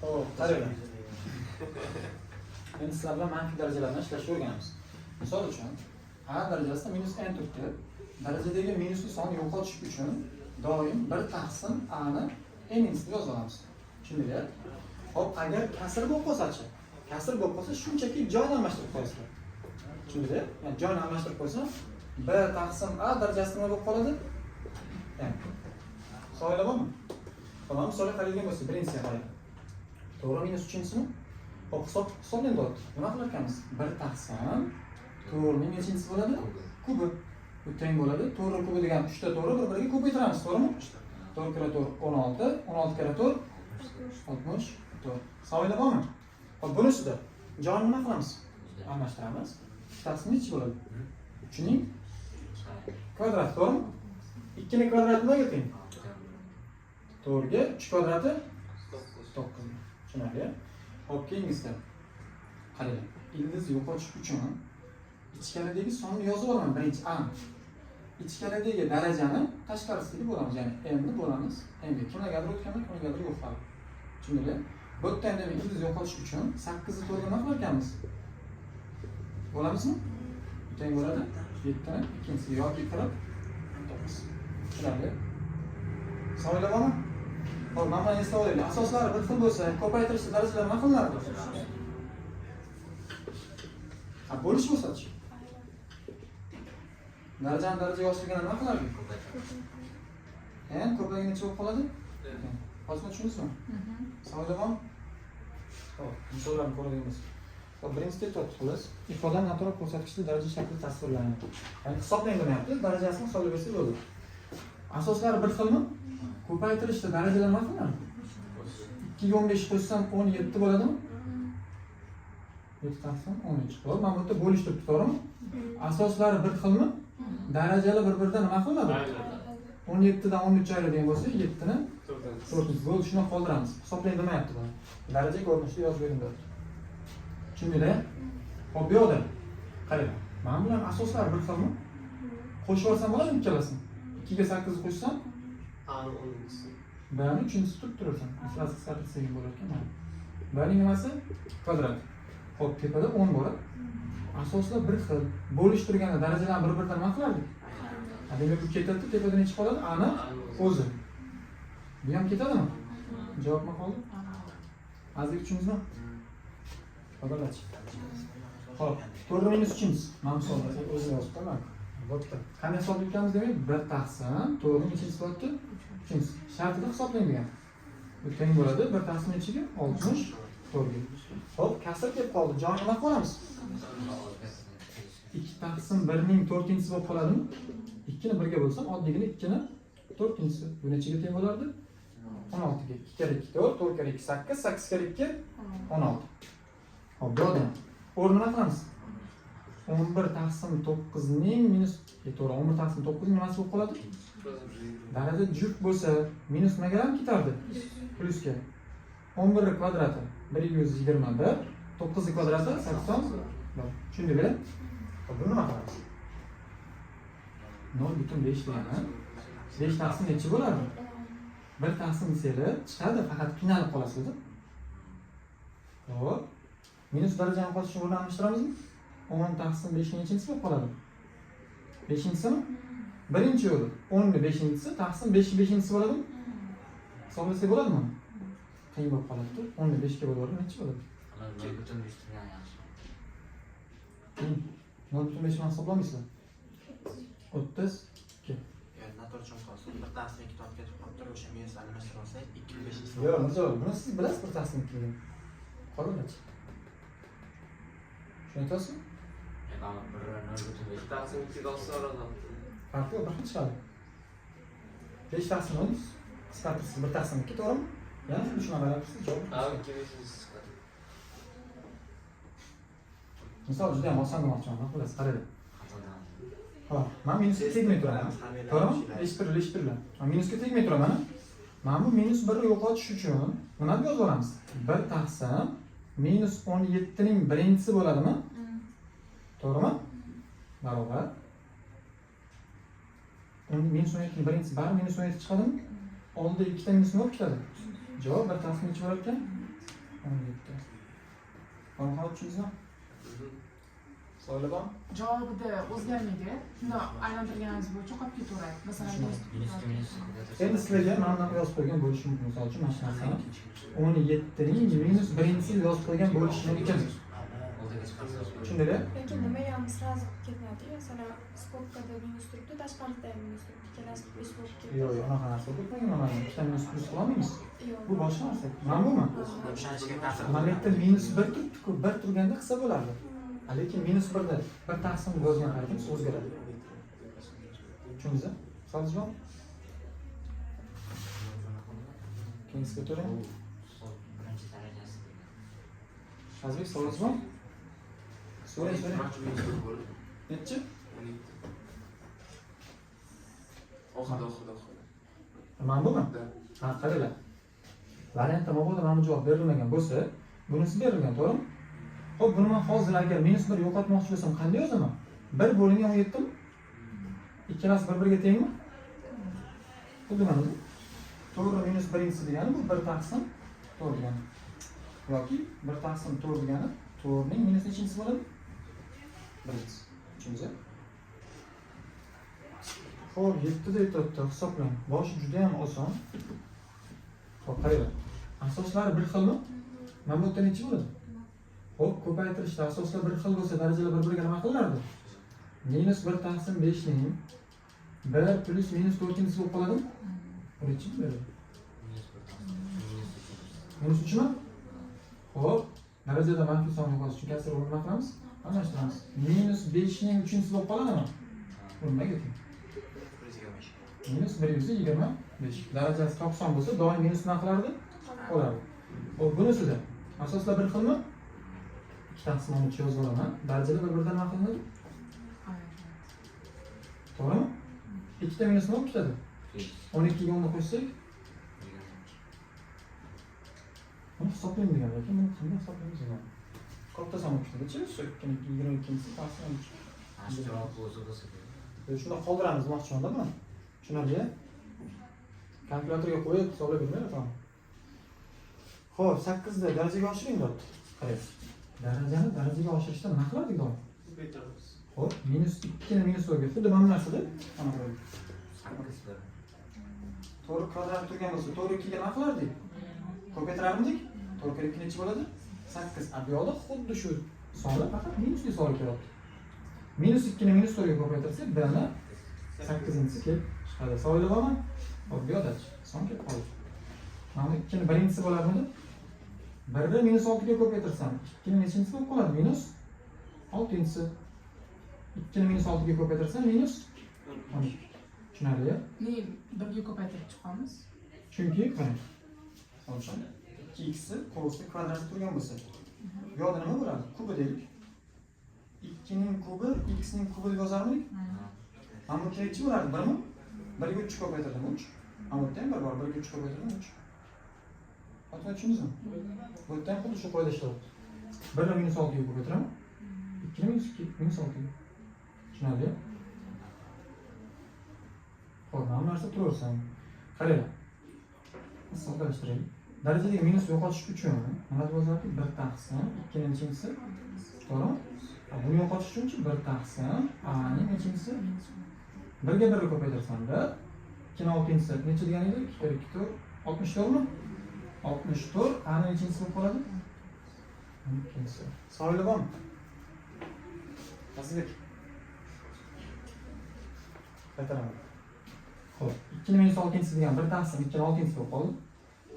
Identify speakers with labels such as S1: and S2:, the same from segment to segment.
S1: Xo'p, qaranglar. Endi sizlar bilan manfiy darajalarni ishlashni o'rganamiz. Misol uchun, a darajasida minus n turibdi. Darajadagi minusli sonni yo'qotish uchun doim 1 taqsim a ni n deb yoza olamiz. Tushundinglar? Xo'p, agar kasr bo'lib qolsa-chi? Kasr bo'lib qolsa, shunchaki joyini almashtirib qo'yasizlar. Tushundinglar? Ya'ni joyini almashtirib qo'ysam, 1 taqsim a darajasi nima bo'lib qoladi? N. Savollar bormi? Tamam, misolga qaraydigan bo'lsak, birinchisiga qarang. To'g'ri, minus uchinchisimi? Xo'p, hisoblaydi deyapti. Nima qilar ekanmiz? 1 taqsim 4ning nechinchisi bo'ladi? Kubi. Bu teng bo'ladi. 4 kubi degan 3 ta to'g'ri bir-biriga ko'paytiramiz, to'g'rimi? 4 karra 4 16, 16 karra 4 64. Savollar bormi? Xo'p, bunisida joyini nima qilamiz? Almashtiramiz. 3 taqsim nechi bo'ladi? 3ning kvadrati, to'g'rimi? 2 ning kvadrati nimaga teng? 4 ga 3 kvadrati 9. Tushunarli? Xo'p, keyingisida qaranglar. Ildiz yo'qotish uchun ichkaridagi sonni yozib olaman birinchi a. Ichkaridagi darajani tashqarisiga bo'lamiz, ya'ni m ni bo'lamiz. M ga kimlargadir o'tganlar, kimlargadir yo'q hali. Tushundinglar? Bu yerda ham demak ildiz yo'qotish uchun 8 ni 4 ga nima qilar ekanmiz? Bo'lamizmi? Teng bo'ladi 7 ni ikkinchisiga yoki 49. Tushunarli? Savollar bormi? Xo'p, mana buni eslab olaylik. Asoslari bir xil bo'lsa, ko'paytirishda darajalar nima qilinardi? Ha, bo'lish bo'lsa-chi? Darajani darajaga oshirganda nima qilardik? N ko'pligi necha bo'lib qoladi? Hozir tushundingizmi? Savollar bormi? Xo'p, misollarni ko'radigan bo'lsak. Xo'p, birinchisida aytyapti xullas, ifodani noto'g'ri ko'rsatkichli daraja shaklida tasvirlanadi. Ya'ni hisoblang demayapti, darajasini hisoblab bersak bo'ladi. Asoslari bir xilmi? Ko'paytirishda darajalar nima qilinadi? 2 ga 15 qo'shsam 17 bo'ladimi? 7 taqsim 13. Xo'p, mana bu yerda bo'lish turibdi, to'g'rimi? Asoslari bir xilmi? Darajalar bir-biridan nima qilinadi? 17 dan 13 ayiradigan bo'lsak, 7 ni to'rtinchisi bo'ldi, shuni qoldiramiz. Hisoblang demayapti buni. Daraja ko'rinishida yozib bering deyapti. Tushundinglar? Xo'p, bu yoqda qarang. Mana bular asoslari bir xilmi? Qo'shib yuborsam bo'ladimi ikkalasini? 2 ga 8 qo'shsam,
S2: A'ni 10-inchisi.
S1: Bni uchinchisi turib turasan. Masalasi qisqartirsak bo'lar ekan mana. Bning nimasi? Kvadrat. Xo'p, tepada 10 bo'ladi. Asoslar bir xil. Bo'lishtirganda darajalarni bir-biridan nima qilardik? Ha, demak bu ketadi, tepada necha qoladi? Ani o'zi. Bu ham ketadimi? Javob nima qoldi? Azizlik tushundingizmi? Foydalachi. Xo'p, 4 minus 3. Mana misolda o'zim yozib qo'yman. Bo'pti. Qanday hisob yurganmiz demak, 1 taqsim 4 ning nechinchisi bo'lyapti? Uchinchisi. Shartida hisoblang degan. Bu teng bo'ladi 1 taqsim nechiga? 64 ga. Xo'p, kasr kelib qoldi. Joyini nima qilamiz? 2 taqsim 1 ning to'rtinchisi bo'lib qoladimi? 2 ni 1 ga bo'lsam, oddiygina 2 ni to'rtinchisi. Bu nechiga teng bo'lardi? 16 ga. 2 kara 2 4, 4 kara 2 8, 8 kara 2 16. Xo'p, bu yoqda o'rni nima qilamiz? 11 taqsim 9 ning minus, to'g'ri, 11 taqsim 9 ning nimasi bo'lib qoladi? Daraja juft bo'lsa, minus nimaga ham ketardi? Plyusga. 11 kvadrati 121, 9 kvadrati 80. Tushundinglar? Xo'p, buni nima qilamiz? 0,5 degani 5 taqsim nechi bo'ladi? 1 taqsim desanglar chiqadi, faqat qiynalib qolasizlar. Xo'p. Minus darajani qo'shishni o'rnini almashtiramizmi? 10 taqsim 5 ning nechinchisi bo'lib qoladi? 5-chisimi? Birinchi yo'li 10 ni 5-chisi taqsim 5 ni 5-chisi bo'ladimi? Hisoblasak bo'ladimi? Qiyin bo'lib qoladi. 10 ni 5 ga bo'lib nechi bo'ladi?
S3: 0,5 turgan yaxshi.
S1: Qiyin. 0,5 bilan hisoblamaysizlar. 32.
S4: Noto'g'ri tushunib qolsin. Bir taqsim ikki tortib ketib qolib turib, o'sha minus almashtirib olsak, ikki beshinchisi.
S1: Yo'q, Mirzo, buni siz bilasiz bir taqsim ikkiligini. Qolaveradi. Shuni aytyapsizmi?
S3: Bir 0,5.
S2: Taqsim 2 olsa oradan.
S1: Farqi yo'q, bir xil chiqadi. 5 taqsim 10 qisqartirsiz 1 taqsim 2, to'g'rimi? Yana xuddi shunaqa qarabsiz, javob.
S2: Ha, 2 beshinchisi chiqadi.
S1: Misol juda ham oson demoqchiman, xullas, qaranglar. Xo'p, men minusga tegmay turaman. To'g'rimi? Eshittirildi, eshittirildi. Men minusga tegmay turaman. Mana bu minus 1 ni yo'qotish uchun nima deb yozib olamiz? 1 taqsim minus 17 ning birinchisi bo'ladimi? To'g'rimi? Barobar. Minus 17 ning birinchisi bari minus 17 chiqadimi? Oldida ikkita minus nima bo'lib ketadi? Javob 1 taqsim necha bo'lar ekan? 17. Buni hali tushundingizmi? Savollar bormi?
S5: Javobida o'zgarmaydi. Shunda aylantirganimiz bo'yicha qolib ketaveradi. Masalan,
S3: Minusga minus ko'paytirsa.
S1: Endi sizlarga mana bunaqa yozib qo'ygan bo'lishi mumkin. Misol uchun, mana shu narsani 17 ning minus birinchisi yozib qo'ygan bo'lishi mumkin.
S3: Oldiga chiqarsa.
S1: Tushundinglar?
S6: Lekin nima ham сразу ketmadi? Masalan, скобка da minus turibdi, tashqarida ham minus turibdi. Ikkalasi plyus bo'lib ketdi.
S1: Yo'q, unaqa narsa bo'lmagan mana. Ikkita minus plyus qilolmaymiz.
S6: Yo'q.
S1: Bu boshqa narsa. Mana bumi?
S4: O'shanishiga ta'sir
S1: Mana bu yerda minus 1 turibdi-ku. 1 turganda qilsa bo'lardi. Lekin minus 1da 1 taqsim yozgan paytimiz o'zgaradi. Tushundingizmi? Savolingizmi? Keyingisiga o'tavering.
S3: Bu birinchi darajasi degan.
S1: Azizbek, savolingiz bormi? So'rang, so'rang.
S2: Minus bir bo'ldi.
S1: Nechi?
S2: 17. Oxirida, oxirida, oxirida.
S1: Mana bumi?
S2: Да.
S1: Ha, qaranglar. Variantda mabodo mana bu javob berilmagan bo'lsa, bunisi berilgan, to'g'rimi? Xo'p, buni men hozir agar minus 1 yo'qotmoqchi bo'lsam, qanday yozaman? 1 bo'lingan 17 mi? Ikkalasi bir-biriga tengmi? Xuddi mana bu. To'g'ri, minus birinchisi degani bu 1 taqsim 4 degani. Yoki 1 taqsim 4 degani 4ning minus nechinchisi bo'ladi? Birinchisi. Tushundingizmi? Xo'p, 7 da aytyapti, hisoblang. Boshi juda ham oson. Xo'p, qaranglar. Asoslari bir xilmi? Mana bu yerda nechi bo'ladi? Xo'p, ko'paytirishda asoslar bir xil bo'lsa, darajalar bir-biriga nima qilinardi? Minus 1 taqsim 5 ning 1 plyus minus 4-inchisi bo'lib qoladimi? Bu nechi beradi?
S3: Minus bir taqsim. Minus uch.
S1: Minus 3mi? Xo'p, darajada manfiy son yo'qotish uchun kasr o'rnini nima qilamiz? Almashtiramiz. Minus 5 ning 3-inchisi bo'lib qoladimi? Bu nimaga teng?
S4: 125.
S1: Minus 125. Darajasi 90 bo'lsa, doim minus nima qilardi? Qolardi. Xo'p, bunisida asoslar bir xilmi? 2 taqsim 13 yozib olaman. Darajalar bir-biridan nima qilinadi? To'g'rimi? Ikkita minus nima bo'lib ketadi?
S3: Plyus.
S1: 12 ga 10 ni qo'shsak,
S3: 23.
S1: buni hisoblayman degan, lekin buni qanday hisoblaymiz endi? Katta son bo'lib ketadi-chi, shu 22-si taqsim 13.
S3: Mana shu javob o'zi bo'lsa kerak.
S1: Shunda qoldiramiz demoqchimanda buni. Tushunarli? Kalkulyatorga qo'yib hisoblab bermaydi, tamom. Xo'p, 8 da darajaga oshiring deyapti. Qarang. Darajani darajaga oshirishda nima qilardik doim?
S2: Ko'paytiramiz.
S1: Xo'p, minus 2 ni minus 4 ga. Xuddi mana bu narsada. Mana bu.
S3: 8 bir.
S1: To'g'ri kvadrat turgan bo'lsa, to'g'ri 2 ga nima qilardik? Ko'paytirarmidik? 4 karra 2 nechi bo'ladi? 8. A bu yoqda xuddi shu sonlar faqat minusli sonlar kelyapti. Minus 2 ni minus 4 ga ko'paytirsak, b ni 8-inchisi kelib chiqadi. Savollar bormi? Xo'p, bu yoqda son kelib qoldi. Mana bu 2 ni birinchisi bo'ladimi? 1 ni minus 6 ga ko'paytirsam, 2 ni nechinchisi bo'lib qoladi? Minus 6-inchisi. 2 ni minus 6 ga ko'paytirsam, minus 12. Tushunarli?
S5: Ne birga ko'paytirib chiqamiz?
S1: Chunki qarang. Misol uchun 2x qo'lida kvadrati turgan bo'lsa, bu yoqda nima bo'ladi? Kubi deylik. 2 ning kubi x ning kubi deb yozarmidik? Mana bu yerda nechi bo'lardi? 1 mi? 1 ga 3 ko'paytirdim 3. Mana bu yerda ham 1 bor. 1 ga 3 ko'paytirdim 3. Otma, tushundingizmi? Bu yerda ham xuddi shu qoida ishlayapti. 1 ni minus 6 ga ko'paytiraman. 2 ni minus 2 minus 6 ga. Tushunarli? Xo'p, mana bu narsa turaversin. Qaranglar. Soddalashtiraylik. Darajadagi minus yo'qotish uchun nima deb yozardik? 1 taqsim 2 ning nechinchisi? To'g'rimi? Buni yo'qotish uchunchi 1 taqsim a ning nechinchisi? 1 ga 1 ko'paytirsam 1, 2 ning 6-inchisi necha degan edi? 2 kere 2 4, 64 mi? 64 a ning nechinchisi bo'lib qoladi? Ikkinchisi. Savollar bormi? Azizbek. Qaytaraman. Xo'p, 2 ning minus 6-inchisi degan 1 taqsim 2 ning 6-inchisi bo'lib qoldi.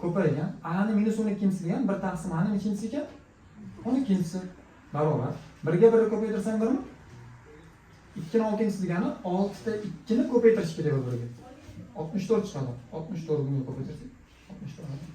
S1: Ko'paygan. A ning minus 12-inchisi degan 1 taqsim a ning nechinchisi ekan? 12-inchisi barobar. 1 ga 1 ko'paytirsam 1 mi? 2 ning 6-inchisi degani 6 ta 2 ni ko'paytirish kerak bir-biriga. 64 chiqadi. 64 bunga ko'paytirsak 64.